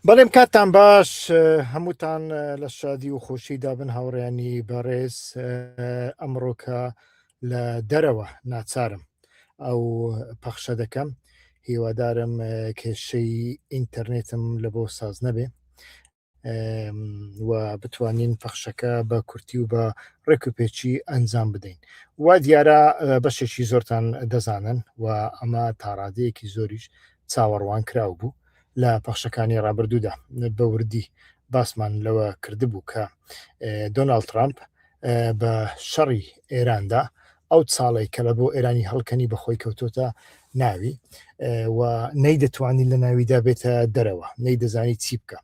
بەڵێم کاتتان باش هەمووتان لە شادی و خۆشیدا بن هاوڕیانی بەڕێز ئەمڕۆکە لە دەرەوە ناچارم ئەو پەخشە دەکەم هیوادارم کێشەی ئینتەرنێتم لە بۆ ساز نەبێ و بتوانین پەخشەکە بە کورتی و بە ڕێک و پێچی ئەنجام بدەین و دیارە بەشێکی زۆرتان دەزانن و ئەمە تاڕادەیەکی زۆریش چاوەڕوان کراو بوو لە پەخشەکانی ڕابردوودا بە وردی باسمان لەوە کردبوو کە دۆناڵد ترامپ بە شەڕی ئێراندا ئەو چاڵەی کە لە بۆ ئێرانی هەڵکەنی بەخۆی کەوتۆتە ناوی و نەیدەتوانی لە ناویدا بێتە دەرەوە نەیدەزانی چی بکە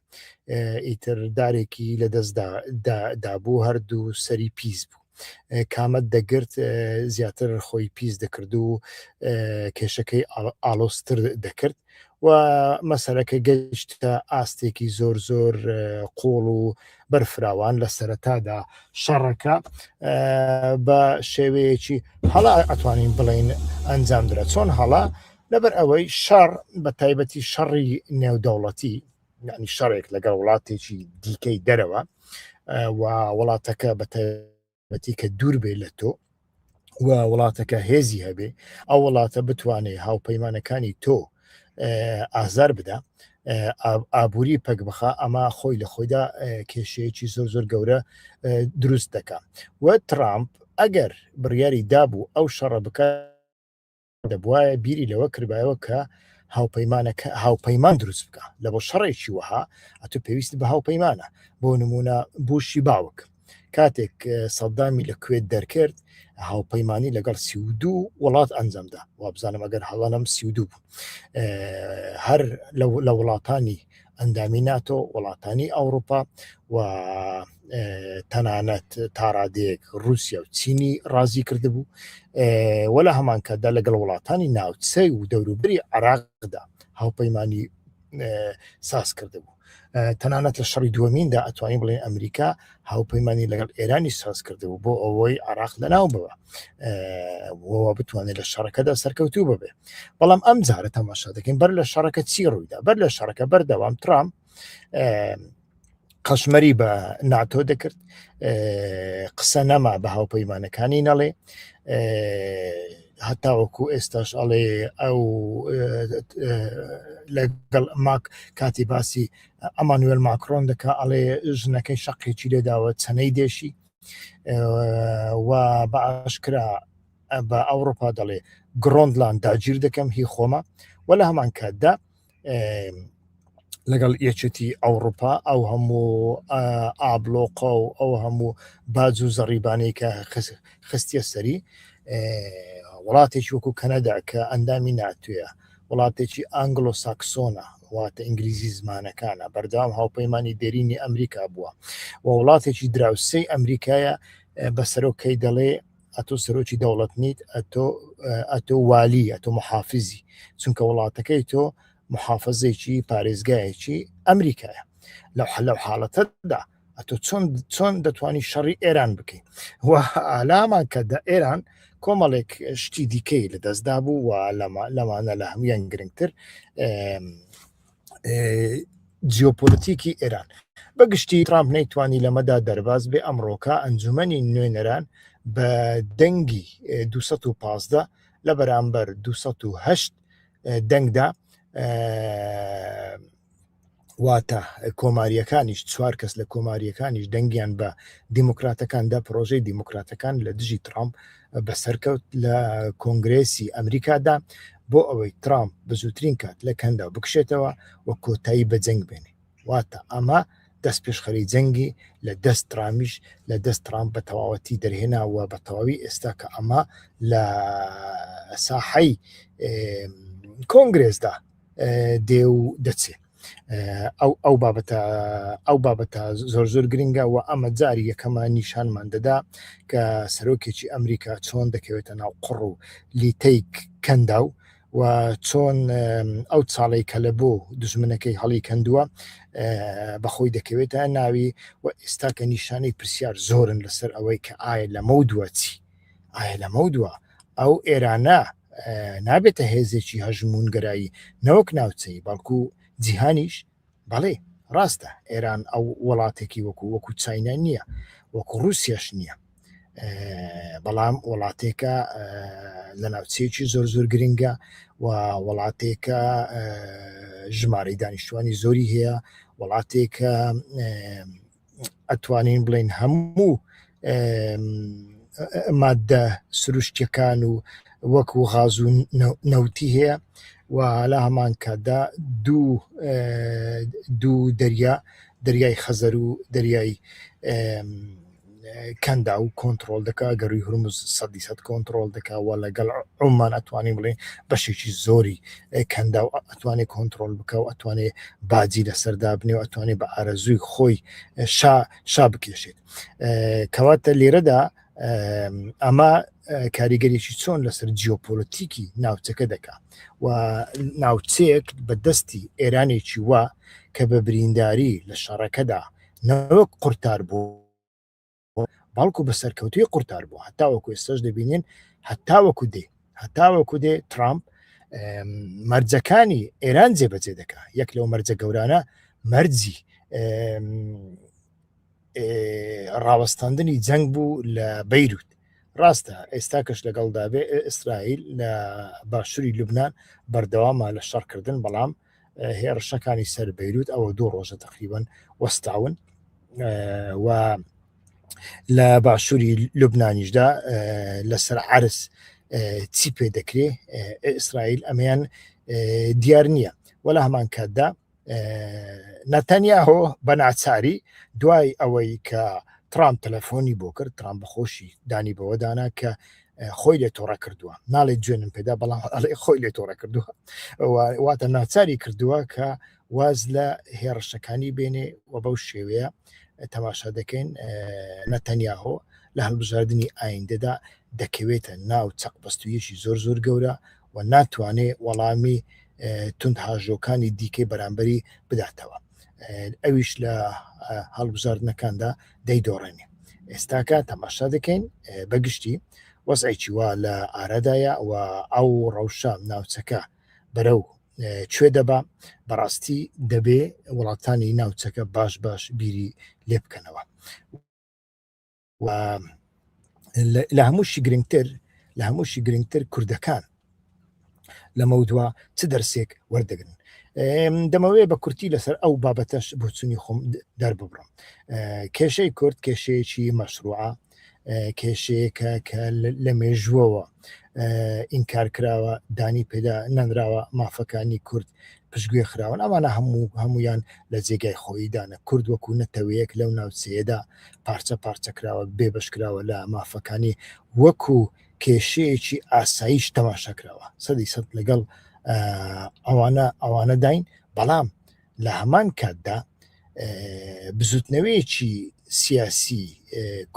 ئیتر دارێکی لە دەستدا دابوو هەردوو سەری پیس بوو کامەت دەگرت زیاتر خۆی پیس دەکرد و کێشەکەی ئاڵۆزتر دەکرد و مەسەلەکە گەیشتە ئاستێکی زۆر زۆر قوڵ و بەرفراوان لە سەرەتادا شەڕەکە بە شێوەیەکی هەڵا ئەتوانین بڵین ئەنجام درا چۆن هەڵا لەبەر ئەوەی شەڕ بە تایبەتی شەڕی نێودەوڵەتی یعنی شەڕێک لەگەڵ وڵاتێکی دیکەی دەرەوە و وڵاتەکە بە بەتی کە دوور بێ لە تۆ و وڵاتەکە هێزی هەبێ ئەو وڵاتە بتوانێ هاوپەیمانەکانی تۆ ئازار بدا ئابووری پەک بخا ئەمە خۆی لە خۆیدا کێشەیەکی زۆر زۆر گەورە دروست دەکا و ترامپ ئەگەر بڕیاری دابوو ئەو شەڕە بکە دەبوایە بیری لەوە کردبایەوە کە هاوپەیمانەکە هاوپەیمان دروست بکە لە بۆ شەڕێکی وەها ئەتو پێویست بە هاوپەیمانە بۆ نمونە بوشی باوک کاتێک سەدامی لە کوێت دەرکرد هاوپەیمانی لەگەڵ 32 وڵات ئەنجامدا وابزانم ئەگەر هەڵەنەم 32 بوو هەر لە وڵاتانی ئەندامی ناتۆ، وڵاتانی ئەوروپا و تەنانەت تاڕادەیەک رووسیا و چینی ڕازی کردبوو و لە هەمان کاتدا لەگەڵ وڵاتانی ناوچەی و دەوروبەری عراقدا هاوپەیمانی ساز کردبوو. تەنانەت لە شەڕی دووەمیندا ئەتوانین بڵێن ئەمریکا هاوپەیمانی لەگەڵ ئێرانی ساز کردبوو بۆ ئەوەی عراق لەناو ببا وەوە بتوانێت لە شەڕەکەدا سەرکەوتوو ببێ بەڵام ئەم جارە تەماشا دەکەین بەر لە شەڕەکە چی ڕوویدا بەر لە شەڕەکە بەردەوام ترامپ قەشمەری بە ناتۆ دەکرد قسە نەما بە هاوپەیمانەکانی نەڵێ هەتاوەکو ئێستاش ئەڵێ ئەو لەگەڵ ماک کاتی باسی ئەمانوێل ماکرۆن دەکا ئەڵێ ژنەکەی شەقێکی لێداوە چەنەی دێشی و بە ئاشکرا بە ئەوروپا دەڵێ گرۆندلاند داگیر دەکەم هی خۆمە و لە هەمان کاتدا لەگەڵ یەکێتی ئەوروپا ئەو هەموو ئابلۆقە و ئەو هەموو باج و زەڕیبانەی کە خستیە سەری وڵاتێکی وەکو کەنەدا کە ئەندامی ناتوێە وڵاتێکی ئەنگلۆ ساکسۆنە واتە ئینگلیزی زمانەکانە بەردەوام هاوپەیمانی دێرینی ئەمریکا بووە و وڵاتێکی دراوسێی ئەمریکایە بە سەرۆکەی دەڵێ ئەتۆ سەرۆکی دەوڵەت نیت ئەتۆ ئەتۆ والی ئەتۆ محافزی چونکە وڵاتەکەی تۆ محافزێکی پارێزگایەکی ئەمریکایە لەو لەو حاڵەتەدا ئەتۆ چۆن چۆن دەتوانی شەڕی ئێران بکەیت و ئالامان کە دە ئێران کۆمەڵێک شتی دیکەی لە دەستدا بوو و لەمانە لە هەمویان گرنگتر جیۆپۆلتیکی ئێران بە گشتی ترامپ نەیتوانی لەمەدا دەرباز بێ ئەمڕۆکە ئەنجومەنی نوێنەران بە دەنگی 215 لە بەرامبەر 208 دەنگدا واتە کۆمارییەکانیش چوار کەس لە کۆمارییەکانیش دەنگیان بە دیموکراتەکان دا پرۆژەی دیموکراتەکان لە دژی ترامپ بەسەرکەوت لە کۆنگرێسی ئەمریکادا بۆ ئەوەی ترامپ بە زووترین کات لە کەندا بکشێتەوە و کۆتایی بە جەنگ بێنێ واتە ئەمە دەست پێشخەری جەنگی لە دەست ترامیش لە دەست ترامپ بە تەواوەتی دەرهێنا و بە تەواوی ئێستا کە ئەمە لە ساحەی کۆنگرێسدا دێ و دەچێ ئەو ئەو بابەتە ئەو بابەتە زۆر زۆر گرنگە و ئەمە جاری یەکەمە نیشانمان دەدا کە سەرۆکێکی ئەمریکا چۆن دەکەوێتە ناو قوڕ و لیتەی کەنداو و چۆن ئەو چاڵەی کە لە بۆ دژمنەکەی هەڵی کەندووە بەخۆی دەکەوێتە ناوی و ئێستا کە نیشانەی پرسیار زۆرن لەسەر ئەوەی کە ئایا لەمە دووە چی ئایا لەمە دووە ئەو ئێرانە نابێتە هێزێکی هەژمونگەرایی نەوەک ناوچەی بەڵکو جیهانیش بەڵێ. ڕاستە ئێران ئەو وڵاتێکی وەکو وەکو چاینا نییە وەکو رووسیاش نییە بەڵام وڵاتێکە لە ناوچەیەکی زۆر زۆر گرنگە و وڵاتێکە ژمارەی دانیشتوانی زۆری هەیە وڵاتێکە ئەتوانین بڵین هەموو مادە سروشتیەکان و وەکو غاز و نەوتی هەیە و لە هەمان کاتدا دوو دوو دەریا دەریای خەزەر و دەریای کەنداو کۆنتترۆل دەکا گەروی هورمز سەدی سەد کۆنتترۆل دەکا و لەگەڵ عمان ئەتوانین بڵێ بەشێکی زۆری کەنداو ئەتوانێت کۆنتترۆل بکە و ئەتوانێت باجی لەسەردا بنێ و ئەتوانێت بە ئارەزووی خۆی شا شا بکێشێت کەواتە لێرەدا ئەمە کاریگەریی چۆن لەسەر جیۆپۆلەتیکی ناوچەکە دەکا و ناوچەیەک بە دەستی ئێرانێکی وا کە بە برینداری لە شەڕەکەدا نەوەک قورتار بوو بەڵکو بە سەرکەوتوی قورتار بوو هەتاوەکو ئێستاش دەبینین هەتاوەکو دێ هەتاوەکو دێ ترامپ مەرجەکانی ئێران جێبەجێ دەکا یەک لەو مەرجە گەورانە مەرجی ڕاوەستاندنی جەنگ بوو لە بەیروت ڕاستە ئێستا کەش لەگەڵدا بێ ئیسرائیل لە باشووری لوبناان بەردەوامە لە شەڕکردن بەڵام هێڕشەکانی سەر بەیروت ئەوە دوو ڕۆژە تقریبان وەستاون و لە باشووری لوبنانیشدا لەسەر عرس چی پێ دەکرێ ئیسرائیل ئەمەیان دیار نییە وەلا هەمان کاتدا نەتەنیاهۆ بە ناچاری دوای ئەوەی کە ترامپ تەلەفۆنی بۆ کرد ترامپ بەخۆشی دانی بەوەدانا کە خۆی لێ تۆڕە کردووە ناڵێ جوێنم پێدا بەڵام ئەڵێ خۆی لێ تۆڕە کردووە واتە ناچاری کردووە کە واز لە هێڕشەکانی بێنێ و بەو شێوەیە تەماشا دەکەین نەتەنیاهۆ لە هەڵبژاردننی ئایندەدا دەکەوێتە ناو چەق بەستوویەکی زۆر زۆر گەورە و ناتوانێ وەڵامی تند هاژۆکانی دیکەی بەرامبەری بداتەوە ئەویش لە هەڵبژاردنەکاندا دەیدۆڕێنێ ئێستاکە تەماشا دەکەین بەگشتی وەزعێکی وا لە ئارادایە و ئەو ڕەوشە ناوچەکە بەرەو کوێ دەبا بەڕاستی دەبێ وڵاتانی ناوچەکە باش باش بیری لێ بکەنەوە و لە هەمووشی گرنگتر لە هەمووشی گرنگتر کوردەکان لەمەودوا چ دەرسێک وەردەگرن دەمەوێت بە کورتی لەسەر ئەو بابەتەش بۆچونی خۆم دەرببڕم کێشەی کورد کێشەیەکی مەشروعە کێشەیەکە کە لە مێژووەوە ئینکار کراوە دانی پێدا نەنراوە مافەکانی کورد پشتگوێ خراون ئەمانە هەموو هەمویان لە جێگای خۆیدانە کورد وەکو نەتەوەیەک لەو ناوچەیەدا پارچە پارچە کراوە بێبەش کراوە لە مافەکانی وەکو کێشەیەکی ئاساییش تەماشا کراوە سەدی سەد لەگەڵ ئەوانە ئەوانەداین بەڵام لە هەمان کاتدا بزوتنەوەیەکی سیاسی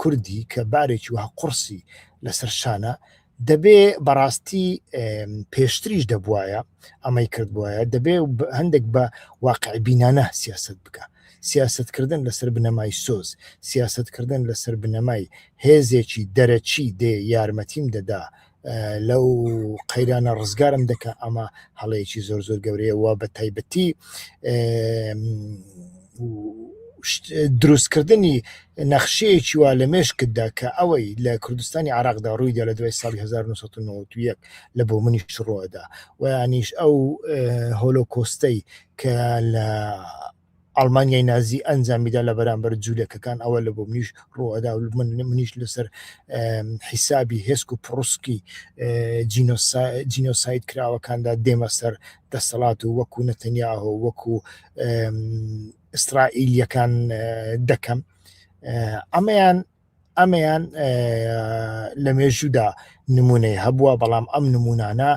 کوردی کە بارێکی وها قوڕسی لەسەر شانە دەبێ بەڕاستی پێشتریش دەبواە ئەمەی کردبواە دەبێ هەندێک بە واقع بینانە سیاست بکە سیاستکردن لەسەر بنەمای سۆز سیاستکردن لەسەر بنەمای هێزێکی دەرەکی دێ یارمەتیم دەدا لەو قەیرانە ڕزگارم دەکە ئەمە هەڵەیەکی زۆر زۆر گەورەیە و بە تایبەتی دروستکردنی نەخشەیەکی وا لە مێشکتدا کە ئەوەی لە کوردستانی عراقدا ڕوویدا لە دوای ساڵی 1991 لە بۆ منیش ڕۆدا و یانیش ئەو هۆلۆکۆستەی کە لە ئەڵمانیای نازی ئەنجامیدا لە بەرامبەر جوولەکەکان ئەوە لە بۆ منیش ڕوئەدا و منیش لەسەر حیسابی هێسک و پڕسکی جینۆساید کراوەکاندا دێمە سەر دەسەڵات و وەکو نەتەنیاهۆ وەکو ئیسرائیلیەکان دەکەم ئەمەیان ئەمەیان لە مێژوودا نمونەی هەبووە بەڵام ئەم نمونانە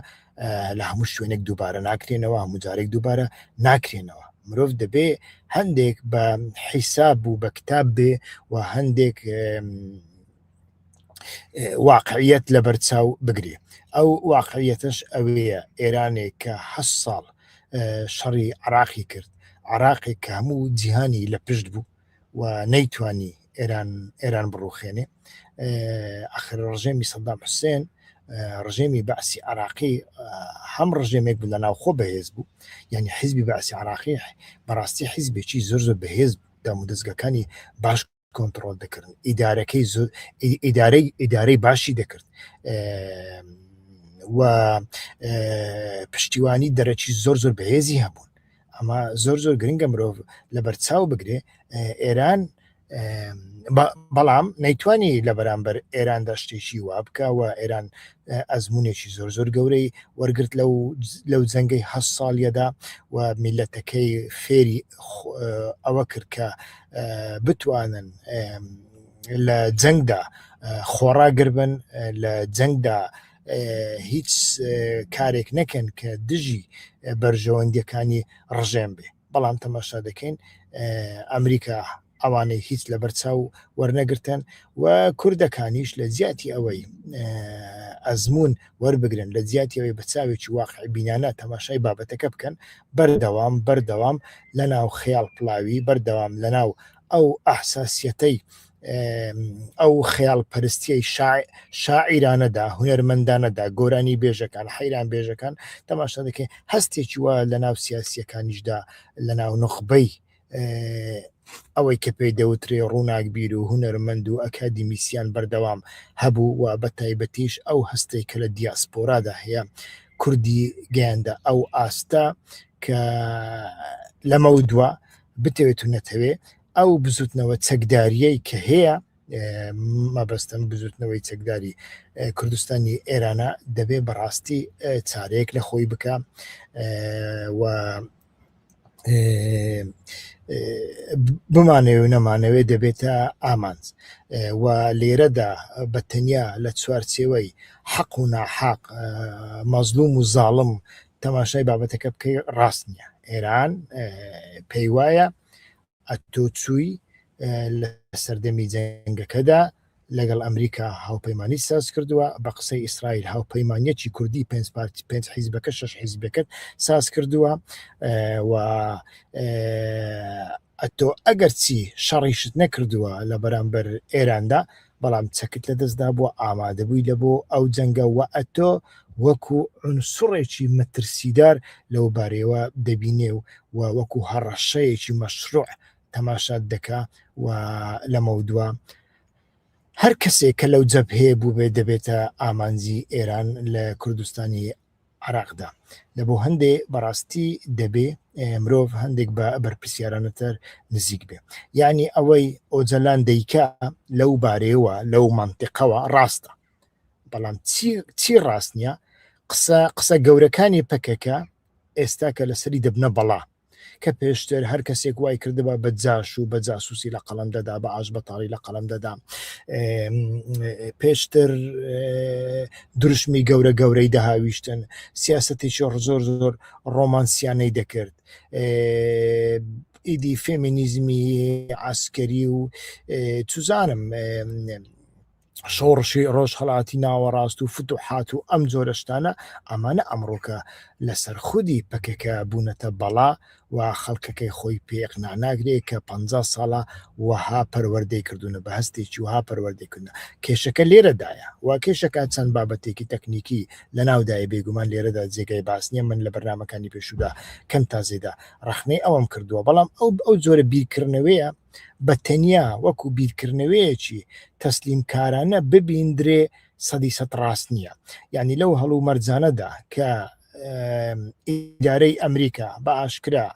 لە هەموو شوێنێک دووبارە ناکرێنەوە هەموو جارێک دووبارە ناکرێنەوە مرۆڤ دەبێ هەندێک بە حیساب و بە کتاب بێ و هەندێک واقعیت لە بەرچاو بگرێ ئەو واقعیەتەش ئەوەیە ئێرانێک کە هە ساڵ شەڕی عراقی کرد عراقێک کە هەموو جیهانی لە پشت بوو و نەیتوانی ئێران ئێران بڕوخێنێ ئەخر ڕژێمی سەدام حوسێن. ڕژێمی بەعسی عراقی هەم ڕژێمێک بوو لە ناوخۆ بەهێز بوو یعنی حیزبی بەعسی عراقی بەڕاستی حیزبێکی زۆر زۆر بەهێز بوو دامودەزگاکانی باش کۆنتڕۆل دەکردن ئیدارەکەی زۆر ئیدارەی ئیدارەی باشی دەکرد و پشتیوانی دەرەکی زۆر زۆر بەهێزی هەبوون ئەمە زۆر زۆر گرنگە مرۆڤ لەبەرچاو بگرێ ئێران بەڵام نەیتوانی لە بەرامبەر ئێراندا شتێکی وا بکە و ئێران ئەزمونێکی زۆر زۆر گەورەی وەرگرت لەو لەو جەنگەی هە ساڵیەدا و میلەتەکەی فێری ئەوە کرد کە بتوانن لە جەنگدا خۆڕاگر بن لە جەنگدا هیچ کارێک نەکەن کە دژی بەرژەوەندیەکانی ڕژێم بێ بەڵام تەماشا دەکەین ئەمریکا ئەوانەی هیچ لەبەر چاو وەرنەگرتن و کوردەکانیش لە جیاتی ئەوەی ئەزمون وەربگرن لە جیاتی ئەوەی بە چاوێکی واقع بینانە تەماشای بابەتەکە بکەن بەردەوام بەردەوام لە ناو خەیاڵ پڵاوی بەردەوام لە ناو ئەو ئەحساسیەتەی ئەو خەیاڵ پەرستیەی شاعیرانەدا هونەرمەندانەدا گۆرانی بێژەکان حەیران بێژەکان تەماشا دەکەین هەستێکی وا لە ناو سیاسیەکانیشدا لە ناو نوخبەی ئەوەی کە پێی دەوترێ ڕووناکبیر و هونەرمەند و ئەکادیمیسیان بەردەوام هەبوو و بە تایبەتیش ئەو هەستەی کە لە دیاسپۆرادا هەیە کوردی گەیاندە ئەو ئاستە کە لەمەودوا بتەوێت و نەتەوێ ئەو بزوتنەوە چەکداریەی کە هەیە مەبەستم بزوتنەوەی چەکداری کوردستانی ئێرانە دەبێ بەڕاستی چارەیەک لە خۆی بکە و بمانەوێ و نەمانەوێ دەبێتە ئامانج و لێرەدا بە تەنیا لە چوارچێوەی حەق و ناحەق مەزلوم و زاڵم تەماشای بابەتەکە بکەی ڕاست نییە ئێران پێی وایە ئەتۆ چووی لە سەردەمی جەنگەکەدا لەگەڵ ئەمریکا هاوپەیمانیت ساز کردووە، بە قسەی ئیسرائیل هاوپەیمانیەکی کوردی پێنج پارتی پێنج حیزبەکە شەش حیزبەکەت ساز کردووە و ئەتۆ ئەگەرچی شەڕیشت نەکردووە لە بەرامبەر ئێراندا بەڵام چەکت لە دەستدا بووە ئامادەبووی لە بۆ ئەو جەنگە و ئەتۆ وەکو عنسڕێکی مەترسیدار لەو بارەیەوە دەبینێ و وەکو هەڕەشەیەکی مەشروع تەماشات دەکا و لەمەودوا هەر کەسێک کە لەو جەبهەیە بووبێ دەبێتە ئامانجی ئێران لە کوردستانی عراقدا لە بۆ هەندێ بەڕاستی دەبێ مرۆڤ هەندێک بە بەرپرسیارانەتر نزیک بێ یعنی ئەوەی ئۆجەلان دەیکا لەو بارەیەوە لەو مەنتیقەوە ڕاستە بەڵام چی چی ڕاست نییە قسە قسە گەورەکانی پەکەکە ئێستا کە لەسەری دەبنە بەڵا کە پێشتر هەر کەسێک وای کردبا بە جاش و بە جاسوسی لە قەڵەم دەدا بە ئاش بەتاڵی لە قەڵەم دەدا پێشتر دروشمی گەورە گەورەی دەهاویشتن سیاستێکی زۆر زۆر ڕۆمانسیانەی دەکرد ئیدی فێمینیزمی عسکەری و چزانم شۆڕشی ڕۆژهەڵاتی ناوەڕاست و فتوحات و ئەم جۆرە شتانە ئەمانە ئەمڕۆکە لەسەر خودی پەکەکە بوونەتە بەڵا و خەڵکەکەی خۆی پێ ئیقناع ناکرێ کە 50 ساڵە وەها پەروەردەی کردوونە بە هەستێکی وەها پەروەردەی کردنە کێشەکە لێرەدایە و کێشەکە چەند بابەتێکی تەکنیکی لە ناودایە بێگومان لێرەدا جێگای باس نییە من لە بەرنامەکانی پێشوودا کەم تا زێدا ڕەخنەی ئەوەم کردووە بەڵام ئەو ئەو جۆرە بیرکردنەوەیە بە تەنیا وەکو بیرکردنەوەیەکی تەسلیمکارانە ببیندرێ سەدی سەد ڕاست نییە یعنی لەو هەڵومەرجانەدا کە ئیدارەی ئەمریکا بە ئاشکرا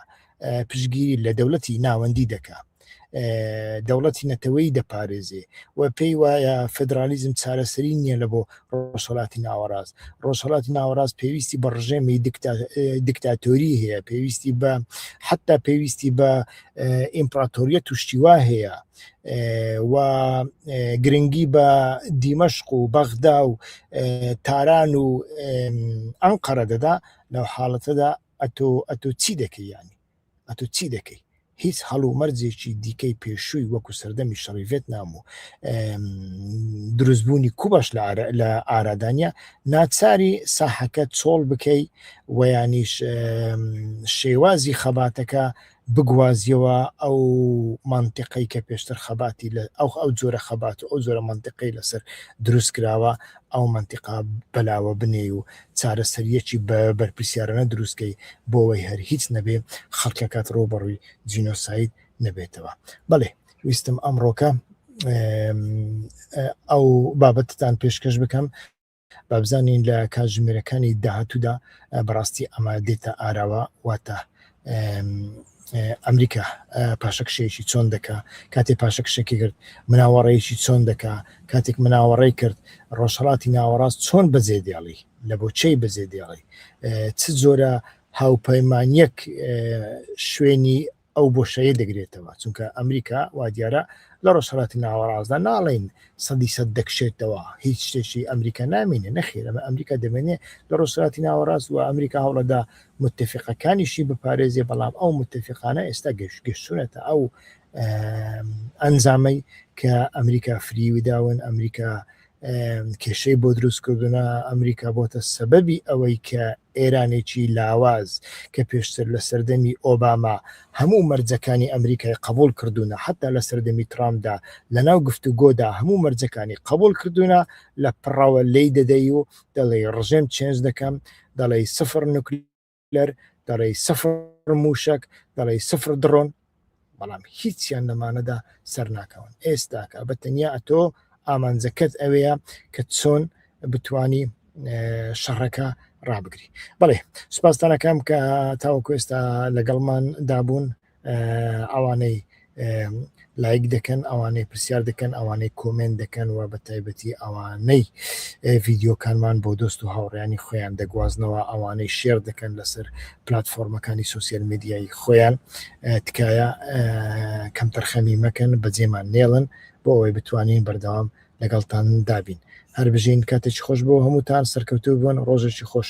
پشگیری لە دەوڵەتی ناوەندی دەکا دەوڵەتی نەتەوەی دەپارێزێ و پێی وایە فدرالیزم چارەسەری نییە لە بۆ ڕۆژهەڵاتی ناوەڕاست ڕۆژهەڵاتی ناوەڕاست پێویستی بە ڕژێمی دیکتاتۆری هەیە پێویستی بە حتا پێویستی بە ئیمپراتۆریەت و شتی وا هەیە و گرنگی بە دیمەشق و بەغدا و تاران و ئەنقەرە دەدا لەو حاڵەتەدا ئەتۆ ئەتۆ چی دەکەی ینی ئەتۆ چی دەکەی هیچ هەڵومەرجێکی دیکەی پێشووی وەکو سەردەمی شەڕی ڤێتنام و دروستبوونی کوباش لە ئارادانە ناچاری ساحەکە چۆڵ بکەی ویانیش شێوازی خەباتەکە بگوازیەوە ئەو مەنتیقەی کە پێشتر خەباتی لە ئەو ئەو جۆرە خەبات و ئەو جۆرە مەنتیقەی لەسەر دروست کراوە ئەو مەنتیقە بەلاوە بنێی و چارەسەریەکی بە بەرپرسیارانە دروست کەی بۆوەی هەر هیچ نەبێ خەڵکەکەت ڕووبەڕووی جینۆساید نەبێتەوە. بەڵێ ویستم ئەمڕۆکە ئەو بابەتتان پێشکەش بکەم با بزانین لە کاتژمێرەکانی داهاتوودا بەڕاستی ئەمە دێتە ئاراوە واتە ئەمریکا پاشەکشەیەکی چۆن دەکا کاتێ پاشەکشێکی کرد مناوەڕەیەکی چۆن دەکا کاتێک مناوەڕەی کرد ڕۆژهڵاتی ناوەڕاست چۆن بەجێ دێڵی لە بۆ چی بەجێ دێڵی چ جۆرە هاوپەیمانیەک شوێنی ئەو بۆشاییە دەگرێتەوە، چونکە ئەمریکا وادیارە لە ڕۆژهەڵاتی ناوەڕاستدا ناڵێین سەدی سەد دەکشێتەوە، هیچ شتێکی ئەمریکا نامینێ، نەخێر ئەمە ئەمریکا دەمێنێ لە ڕۆژهەڵاتی ناوەڕاست و ئەمریکا هەوڵەدا متفقەکانیشی بپارێزێ، بەڵام ئەو متفقانە ئێستا گەشتونەتە ئەو ئەنجامەی کە ئەمریکا فریوی داون، ئەمریکا کێشەی بۆ دروست کردوونە، ئەمریکا بۆتە سەبەبی ئەوەی کە ئێرانێکی لاواز کە پێشتر لە سەردەمی ئۆباما هەموو مەرجەکانی ئەمریکای قبوڵ کردوونە، حەتا لە سەردەمی ترامپدا لەناو گفتوگۆدا هەموو مەرجەکانی قبوڵ کردوونە، لە پڕەوە لێی دەدەی و دەڵێی ڕژێم change دەکەم، دەڵێی سفر نوکلەر، دەڵێی سفر مووشەک، دەڵێی سفر دڕۆن، بەڵام هیچیان لەمانەدا سەرناکەون. ئێستاکە بە تەنیا ئەتۆ ئامانجەکەت ئەوەیە کە چۆن بتانی شەڕەکە ڕابگری. بەڵێ سوپاستانەکەم کە تاوەکو ئێستا لەگەڵمان دابوون. ئەوانەی لایک دەکەن، ئەوانەی پرسیار دەکەن، ئەوانەی comment دەکەن و بە تایبەتی ئەوانەی ڤیدیۆکانمان بۆ دۆست و هاوڕیانی خۆیان دەگوازنەوە، ئەوانەی share دەکەن لەسەر پلتفۆرمەکانی social media ی خۆیان، تکایە کەمتەرخەمی مەکەن، بەجێمان نێڵن بۆ ئەوەی بتوانین بەردەوام لەگەڵتان دابین. هەر بژین، کاتێکی خۆش بۆ هەمووتان، سەرکەوتوو بن، ڕۆژێکی خۆش.